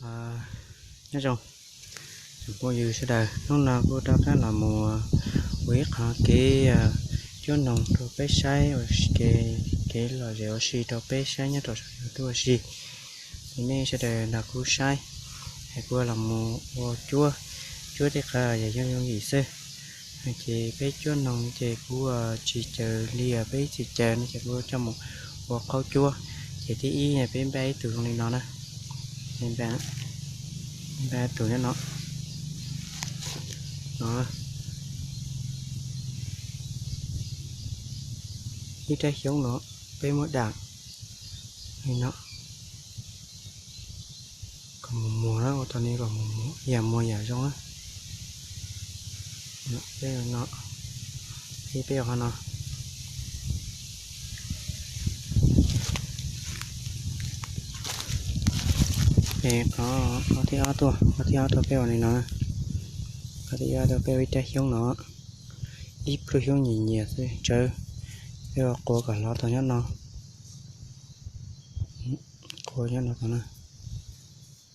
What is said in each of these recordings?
Nyob zoo tsoom phooj ywg sawv daws, hnub no kuv rov qab los mus ua ib qho kev cuab noog rau peb saib ua ke, kev lom zem ua si rau peb saib nyob rau saum YouTube ua si. Es nej sawv daws nrog kuv saib, es kuv los mus ua cuab, cuab tej qho yam yooj yooj yim xwb. Ces peb cuab noog ces kuv tsis caws li peb txhia caws no ces kuv coj mus ua qhaub cuab. Ces thib ib peb npaj ib tug zoo li no na, npaj ib tug nyob no, no, ib rab xyoob no, peb muab dam li no, kom mus muag na, ua tau li kom mus muag, yam muag yam zoo na. Peb no, peb ua qhov no. Es qhov, qhov thib ob tuaj, qhov thib ob tuaj peb ua li no, qhov thib ob tuaj peb ua ib rab xyoob no, ib pluag xyoob nyias nyias xwb tsawv, peb ua quav kom hlob tau nyob no, quav nyob no tau na.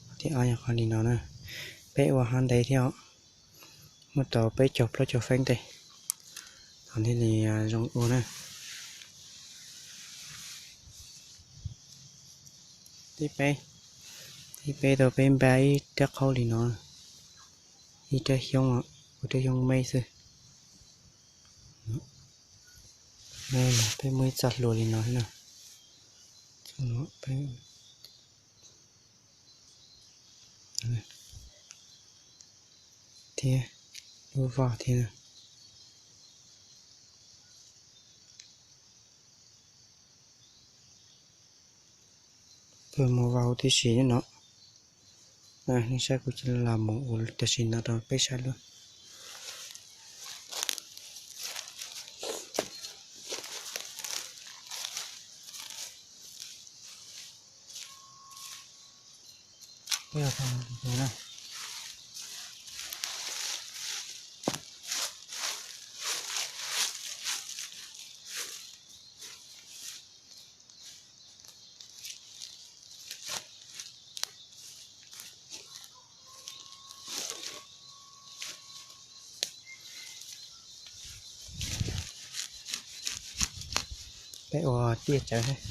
Qhov thib ob yog qhov li no na, peb ua hov ntev thiab os, muaj tau peb caug plaub caug feeb tej, thaum thiaj li zoo ua na. Thib peb, thib peb tau peb npaj ib rab qhaub li no, ib rab xyoob, ua rab xyoob meb xwb. Peb muaj ib txoj hlua li no na, thiab lub voj thiab. Peb mus vau huv tib si no, nej saib kuv cia li los mus ua tam sim no rau peb saib lawm. Peb ua tiaj tsawv thiab.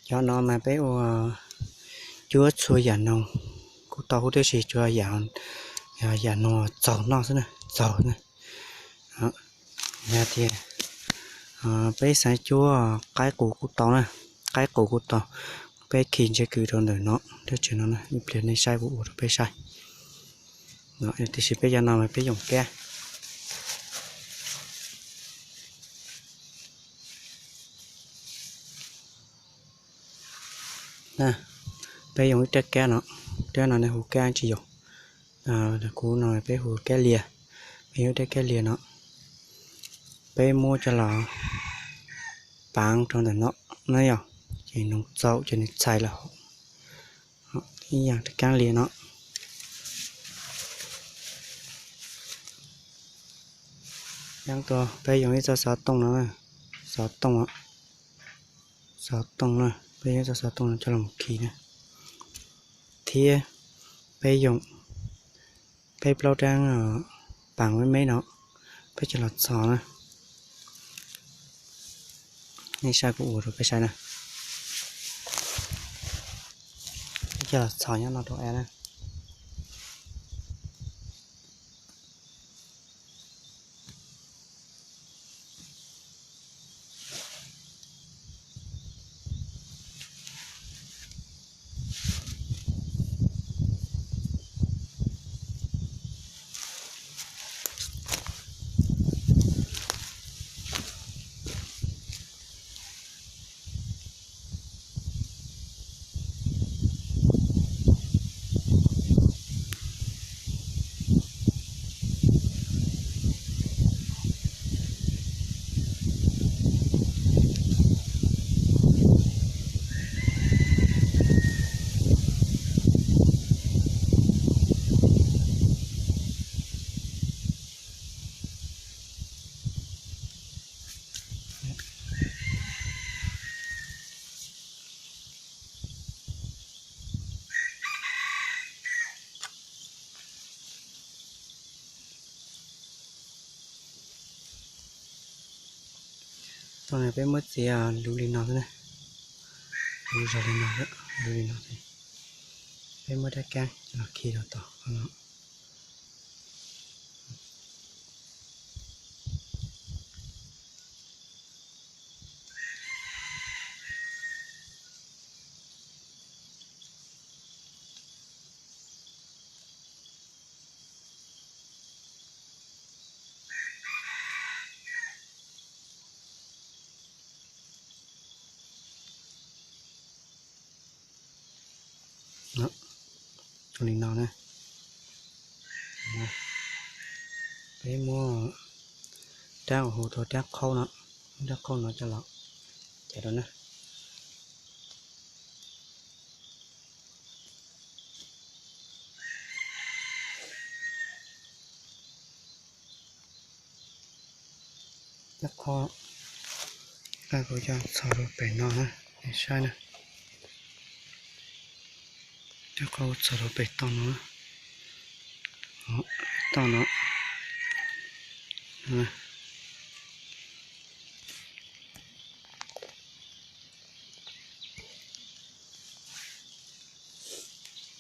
Cov no mas peb ua cuab txhua yam noog kuj tau huv tib si, tsuas yam, yam noog txaus noj xwb na, txaus na. Yog tias peb xav cuab qaib qus kuj tau na, qaib qus kuj tau. Peb khi ntshe kws rau ntawm no, dab tsi no, ib pliag nej saib kuv ua rau peb saib. Tiam sis peb cov no mas peb yoom kab. Peb yoom ib rab kab no, rab no nej hu kab tsi yom. Kuv no peb hu kab lias, peb yoom ib rab kab lias no, peb muab coj los paav rau ntawm no na yom, ces noog txaus ces nws txhais los ib yam rab kab lias no. Yeeb tuaj peb yoom ib txoj xov tooj no, xov tooj, xov tooj na, peb yoom ib txoj xov tooj no coj los khi na, thiab peb yoom peb plaub rab paas me me no, peb coj los txhos na. Nej saib kuv ua rau peb saib na. Peb coj los txhos nyob no rau av na. Tau no peb muab txiav luv li no xwb na, luv zog li no, luv li no, peb muab rab kaab los khi rau tom no. Li no na. Peb muab rab hu rau rab qhaub no, rab qhaub no coj los cais rau na. Rab qhaub, kuv coj txog rau pem no na, saib na. Rab qhaub txog rau pem toj no, toj no.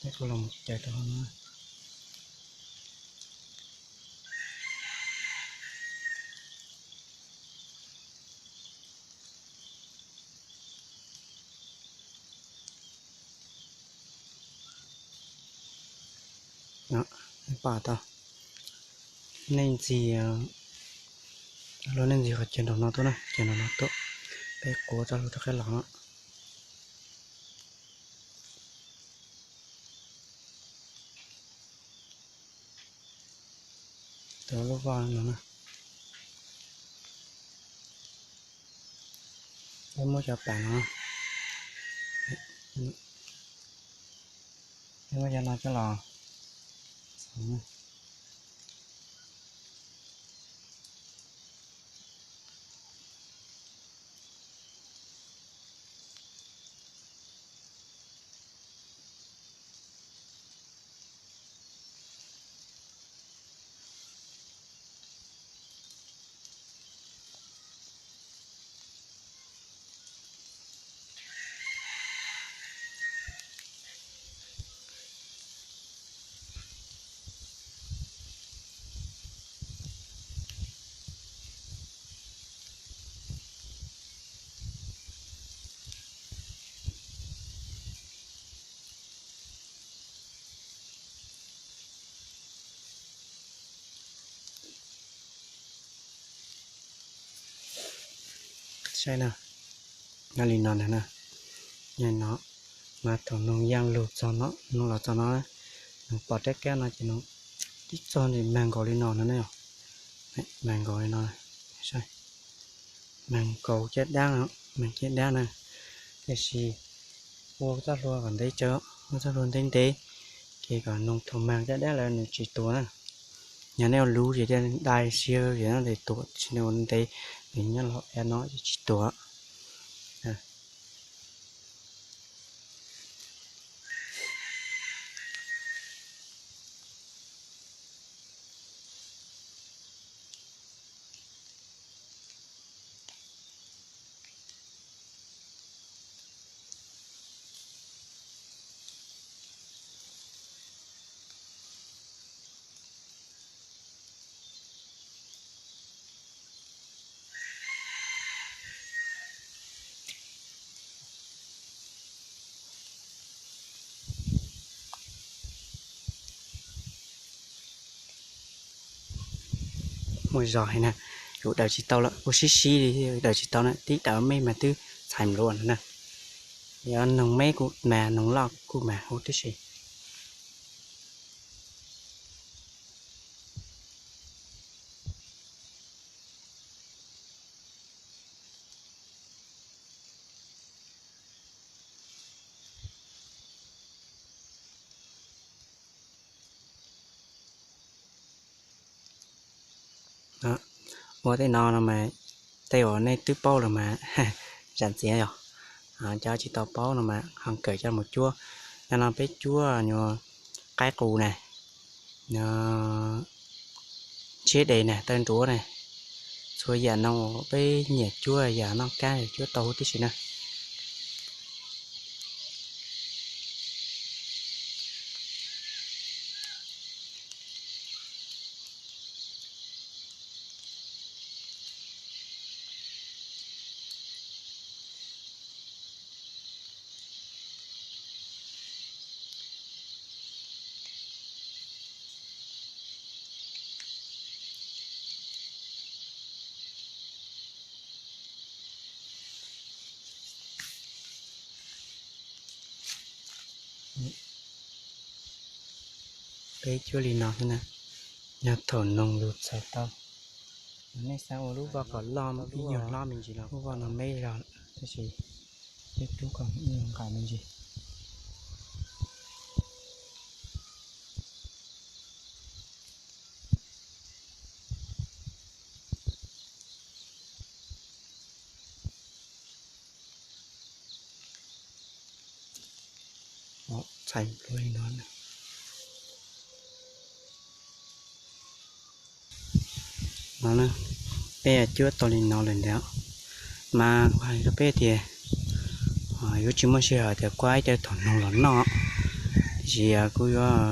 Peb kuj los cais rau hauv no. Pom tau, nej ntxiv, luag nej ntxiv qhov ceg nraum no tuaj na, ceg nraum no tuaj, peb quav txoj hlua rov qab los no. Tau lub vaj no na. Peb muab cov pam no, peb muab cov no coj los. Saib na, nyob li no ntag na. Nyob no, mas thaum nws yaa lug txog no, nws los txog no, nws pom rab kaab no ces nws tib txog nws mag nkaus li no no ne, mag nkaus li no, mag nkaus caj dab, mag caj dab na. Tiam sis ua txoj hlua kom ntev tsawv, ua txoj hlua ntev ntev, ces kom nws thaum mag caj dab lawm nws tsis tuag na. Yog nej ua luv ces dai siab ces nws tuag, tab sis nws ua ntev, nws nyob hauv av no ces tsis tuag. Muaj zog heev na, kuv daws tsis tau lawm, kuv sib sib li daws tsis tau na, tib daws mej mas twb txhais npluav no na. Yog noog meb kuj mas, noog loj kuj mas huv tib si. Ua tej no no mas, tej uas nej twb paub lawm mas zam txiav yog, cov tsis tau paub no mas ho kawm coj mus cuab. Cov no peb cuab nyuag qaib qus na, ntshiab des na, taw nruav na, txhua Txhua yam no peb nyiam cuab yam noj qab cuab tau huv tib si na. Peb cuab li no xwb na, yog thaum noog lug txhais tau. Nej xav ua lub voj kom loj ib nyuag hlob me ntsis los kuj voj no me zog, tab sis peb rub kom ib nyuag nqaim me ntsis. Txhais nplua li no. No, peb cuab tau li no lawm ntag, mas kuv hais rau peb tias yuav tsis muaj sij hawm tias kuab ib co thaum noog los noj, tiam sis kuv yuav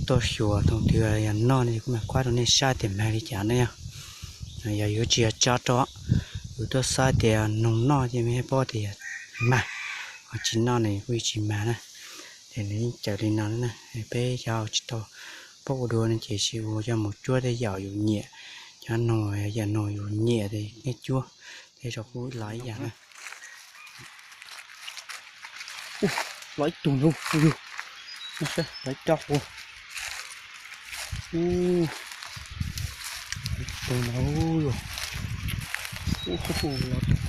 tuaj xyuas thaum twg yog noj no kuv mam kuab rau nej saib tias mag li cas na yog. Yog yuav tsis yog tso rau, kuv tuaj saib tias noog noj ces mam paub tias yog mag, ho tsis noj no kuj tsis mag na. Ces nws yeej cawm li no na, peb cov tsis tau paub ua dua no ces sim ua coj mus cuab tej yam yus nyiam, cov noog yam noog yus nyiam ces nej cuab, tej zaum kuj los ib yam na. Los ib tug ntag, los ib co ua, los ib tug ntag, los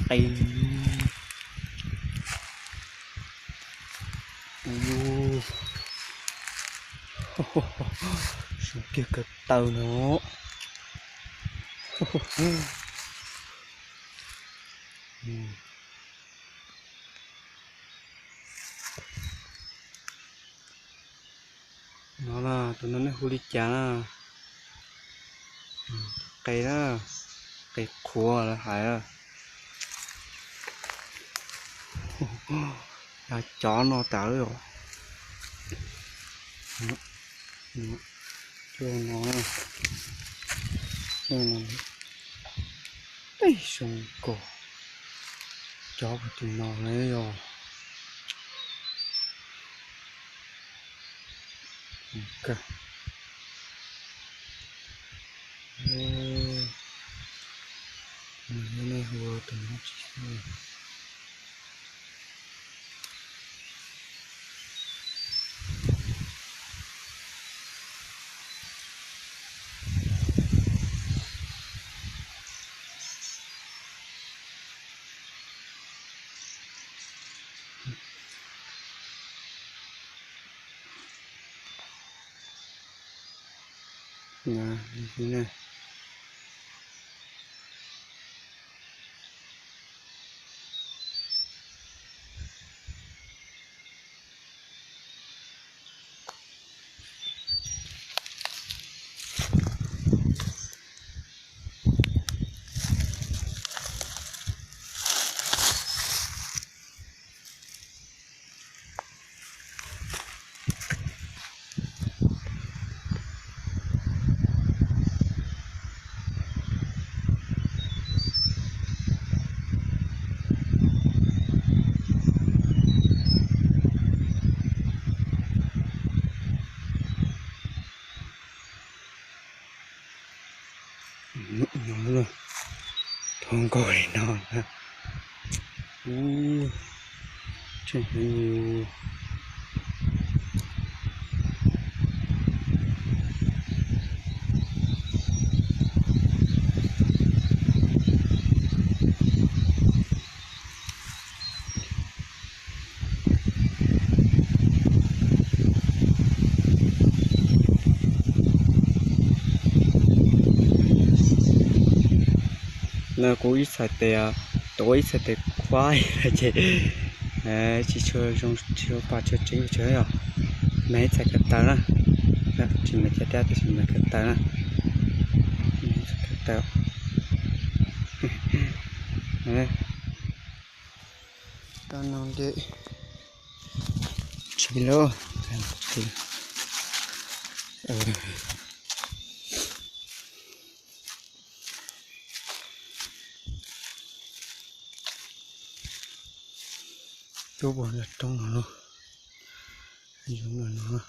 qe, zoo kiag ko taw no. No na, tus no nej hu li cas na? Qe na, qe qhuav lawv hais. Yog cov no tas os. Cuaj no, cuaj no, peb xyoo kaum, cov puag tim no na yog. Nej hu tus no tsis Thoob nkaus li no na. Tseem heev li. No kuv ib txhais tes, tuav ib txhais tes khuab ces tsis tshua zoo, tsis tshua pom tshua tseeb tshua yog. Mas ib txhais ko taw na, tsis mas caj dab tab sis mas ko taw na. Ko taw. Tau no ces tsis lawm. Cub puag nram roob no, zoo no no.